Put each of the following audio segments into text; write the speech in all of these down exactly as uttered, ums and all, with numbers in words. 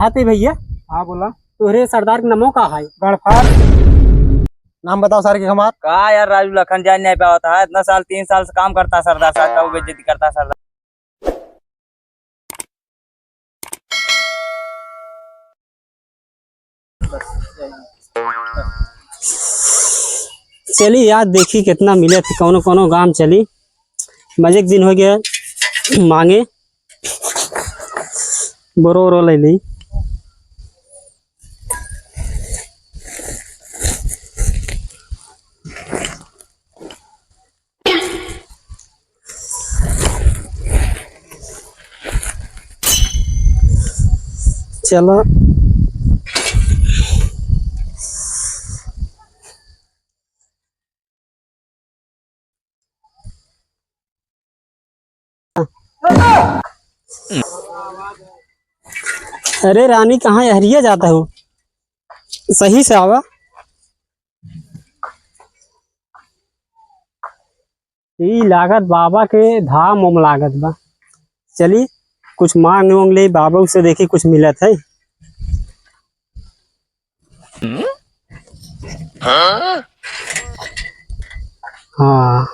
हाँ ते भैया। हाँ, बोला। तोहरे सरदार के नमो का है? गणफार। नाम बताओ सारे के हमार। का यार राजू, लखन जान नहीं पावत है, इतना साल, तीन साल से काम करता सरदार साहब, तब बेइज्जती करता सरदार। चली यार, देखी कितना मिले थे, कौनो कौनो गाँव चली। मजे के दिन हो गया, मांगे बोरो वोरो ले ली। चला। अरे रानी, कहाँ एहरिया जाता हो? सही से आवा। ई लागत बाबा के धाम ओम लागत बा। चली कुछ मांग वांग ले बाबा से, देखी कुछ मिलत है। हाँ।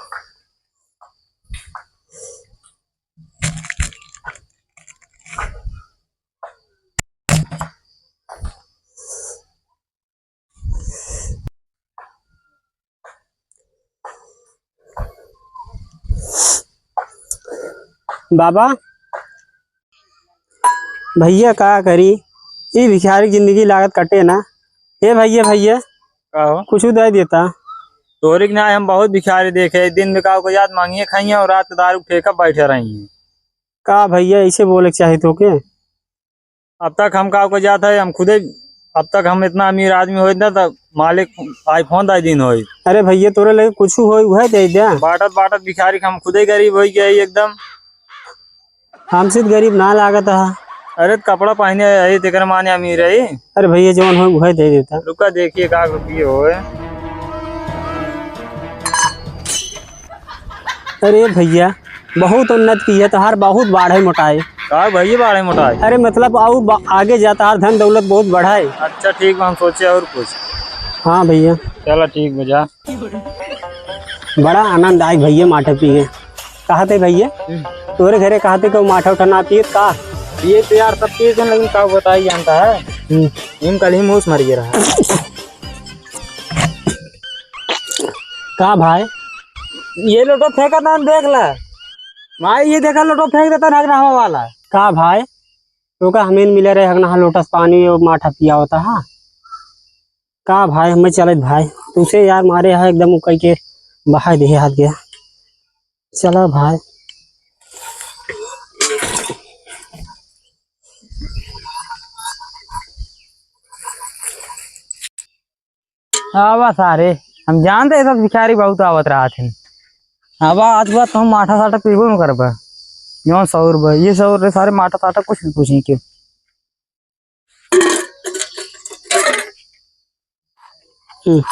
बाबा, भैया का करी, ई भिखारी जिंदगी लागत कटे ना। ए भैया, भैया, का हो? कुछ दे देता। तोहरे के ना हम बहुत भिखारी देखे, दिन में का को याद मांगिए खाइए और रात के दारू ठेका बैठे रही। का भैया, ऐसे बोले के चाही तोके? अब तक हम का को जात है, हम खुदे, अब तक हम इतना अमीर आदमी होइत ना, तब मालिक iPhone दाई दिन होई। अरे भैया, तोरे लगे कुछ होई, उहे दे दे। बाटत बाटत भिखारी हम खुदे गरीब होई गए एकदम। हमसे तो गरीब ना लागत है। अरे, तो कपड़ा पहने आई, तेकर माने अमीर है। अरे भैया, जौन होई, उहे दे देता। रुका, देखिए का रुपये होए। अरे भैया, बहुत उन्नत की है, तोहार बहुत बाढ़े मोटाए। का भैया बाढ़े मोटाए? अरे मतलब, और बा-, आगे जा तोहार धन दौलत बहुत बढ़ाए। अच्छा ठीक बा, हम सोचे और कुछ। हाँ भैया। चला ठीक बा, जा। बड़ा आनंद आए भैया माठा पिए। कहा थे भैया? हम्म। तोरे घरे कहा थे कि माठा उठा ना पिए का? ये तो यार सब चीज है, लेकिन का बताई जानता है? हम्म। इन कल ही मूस मर गया रहा। का भाई? ये लोटो फेंका था, देख ला। भाई, ये देखा, लोटो फेंक देता हगनहवा वाला। का भाई? तो का हमें मिले रहे हगनहा लोटस पानी और माठा पिया होता है? का भाई, हमें चलत भाई, तुसे यार मारे है एकदम कह के बहाय दे हाथ गया। चला भाई। आवा सारे, हम जानते हैं सब भिखारी बहुत आवत रहत हैं। आवा, आज बात हम माठा साठा पीबो न करबा। जौन सौर बा, ये सौर रे सारे माठा साठा कुछ नहीं पूछे के। हम्म।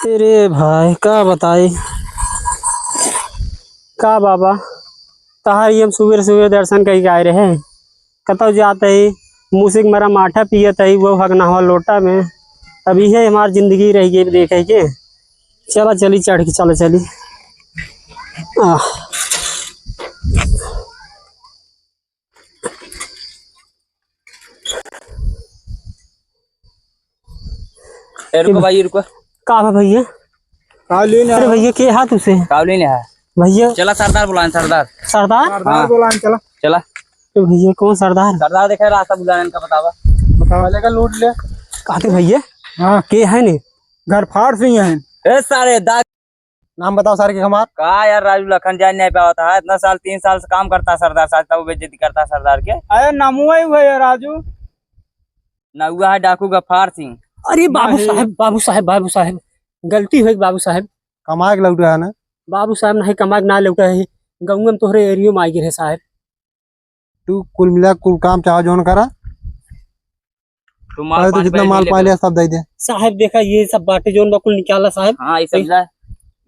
अरे भाई, का बताई? का बाबा, तहार ये हम सुबह सुबह दर्शन कई के आए रहे। कतौ जात ही, मूसिक मरा माठा पियत ही, वो हगनहवा लोटा में। अब इहे हमार जिंदगी रह गई देखे के। चला चली चढ़ के, चला चली। आह। ए, रुको भाई, रुको। का बा भैया? का लेने अरे आया? भैया, के हाथ उसे? का लेने है? भैया। चला सरदार बुलाएं, सरदार। सरदार? सरदार हाँ। बुलाएं, चला। चला। ए भैया, कौन सरदार? सरदार देखे, रास्ता बुलाएं, इनका बतावा। बतावा, लेकर लूट ले। कहते भैया? हाँ। के है ने? गणफार सिंह है। ए सारे, दा- नाम बताओ सारे के हमार। का यार राजू, लखन जान नहीं पावत है, इतना साल, तीन साल से काम करता सरदार साहब, तब बेइज्जती करता सरदार के। अरे नमुआ ही हुआ है राजू। नौवा है डाकू गफार सिंह। अरे बाबू नहीं। साहब, बाबू साहब, बाबू साहब, गलती हो गई बाबू साहब। कमाए के लौटे है ना? बाबू साहब नहीं, कमाए के ना लौटे है, गाँव में तोहरे एरियो में आ गए रहे साहब। तू कुल मिला कुल काम चाहो जौन करा। तू माल पहले तो पान जितना पहले माल ले पाए ले। ले सब दे दे। साहब देखा, ये सब बाटे जौन बा कुल निकाला साहब। हाँ, ये सब ए- ला।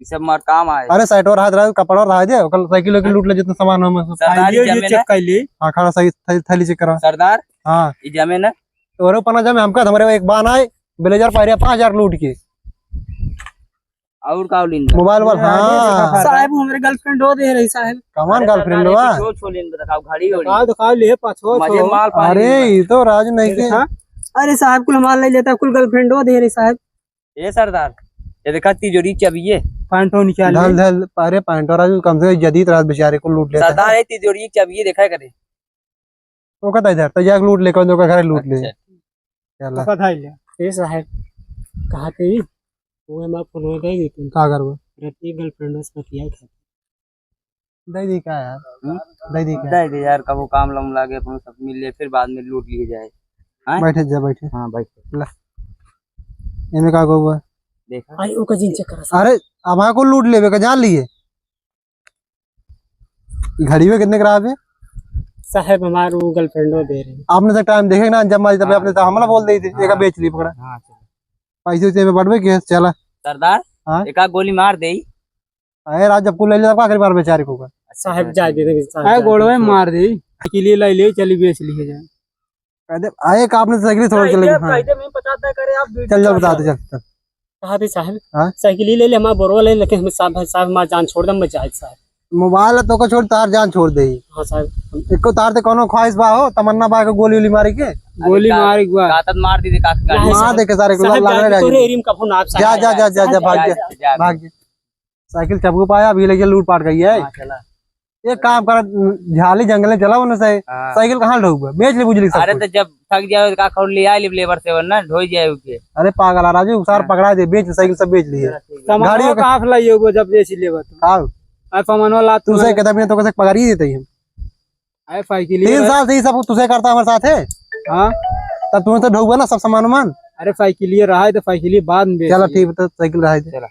सब मार काम आए। अरे, साइटवा रहा दे, कपड़वा रहा दे, ओकर साइकिल वाइकिल लूट ले, जितना सामान हो, हम सब सरदार, ये, ये जमे ना। चेक कर ली। हाँ, खड़ा सही, थै-, थैली चेक करा। सरदार, हाँ। ये जमे ना। तोरे पना जमे, हमका, हमरे एक बान आए, ब्लेजर पहिरे पाँच हजार लूट के। और का लेन बा? मोबाइल वाल, अरे, हाँ। साहब, हमरे गर्लफ्रेंड हो दे रही, साहब। कमान अरे, गर्लफ्रेंड सरदार, बा? एक छोड़, छोड़ लेन बा, दिखाओ, घड़ी, घड़ी। दिखाओ, दिखाओ, ले, पाछो, मजे छो। माल पानी अरे, में। ये तो राजू नहीं ये के। देखा? अरे, साहब, कुल माल ले लेता, कुल गर्लफ्रेंड हो दे रही, साहब। ए सरदार, ये देखा तिजोरी चाबी है। पैंटो निकाल धल, ले। धल, अरे पैंटो राजू कम से कम जदीद रात बेचारे को लूट लेता सरदार है। है तिजोरी चाबी है, देखा करे। वो कहता इधर, तो जाके लूट ले, कौन जो का घर लूट ले। अच्छा। चला। तो कथा ही ले। ए साहब, कहा थे ही, वो हमारा फोन हो गई थी। का करबो? रतिया गर्लफ्रेंड से बतिया था। दे दी का यार? हम्म? दे दी का? दे दे यार, कबो काम लम लागे, अपन सब मिल ले, फिर बाद में लूट लिए जाए। हैं? बैठे जा, बैठे। हाँ, बैठ। ला। एमे का को हुआ? देखा? आई, ओका जिन चेक करा। अरे, अब हाँ को लूट लेबे का, जान लिए। घड़ी में कितने खराब है? साहब, हमार वो गर्लफ्रेंडो दे रही। आपने तो टाइम देखे ना, जब मारी तब हाँ। आपने तो हमला बोल दे थे, हाँ। एका बेच ली पकड़ा। हाँ, चलो। पैसे उसे में बढ़वे के, चला। सरदार, हाँ? एका गोली मार दे। अरे राज, जब को ले ले, तब का करी मार बेचारे को का? साहब, जा दे, साहब, अरे जा दे। गोड़वे मार दे। के लिए लाई ले, चली बेच लिए जाए। कह दे, आए का आपने साइकिल छोड़ के कह ले दे, हाँ। कह दे, मैं पचास तय करे, आप बीस चल, चल, बता दे, चल, चल। कहा थे साहब? हाँ? साइकिल ही ले ले, हमारा बोरवा ले, लेकिन हमें साहब, साहब, हमारा जान छोड़ दे, मैं जाए साहब। मोबाइल है तो को छोड़, तार जान छोड़ दे। हाँ साहब। एको तार ते कोनो ख्वाहिश बा हो, तमन्ना बा के गोली वोली मारे के? गोली का-, मारे के बा। कातत मार दी, कात गाड़ी। नहीं मार साहब। दे के सारे को साहब, लग रहा जाके है। तोरे एरिया में कभो ना आप जा, साहब। जा, जा, जा, जा, जा, भाग जा, जा। जा, जा, भाग जा। साइकिल चपको पाया, अभी लेके लूट पाट गई है। हाँ, चला। एक काम कर, झाली जंगले चला उन्हें से, हाँ। साइकिल कहाँ ढोउबा? बेच ले बुझली सब अरे कुछ। तो जब थक जावे तो का खौर ले आए ले लेबर से वरना ढोई जाए उके। अरे पागल आ राजू, सार हाँ। पकड़ा दे, बेच साइकिल सब बेच लिए। चला ठीक है। सामान गाड़ी का कहाँ से लाइए वो जब बेच लेबा तो? का? अरे सामान वाला तू तुसे कहता बिना तो कैसे पकड़ ही देते ही हम। अरे साइकिल तीन साल से ही सब तुसे करता हमारे साथ है। हाँ। तब तुमसे ढोउबा ना सब सामान वामान। अरे साइकिल ये रहा है तो साइकिल ये बाद में बेच चला लिए। ठीक है, तो साइकिल रहा है। चला।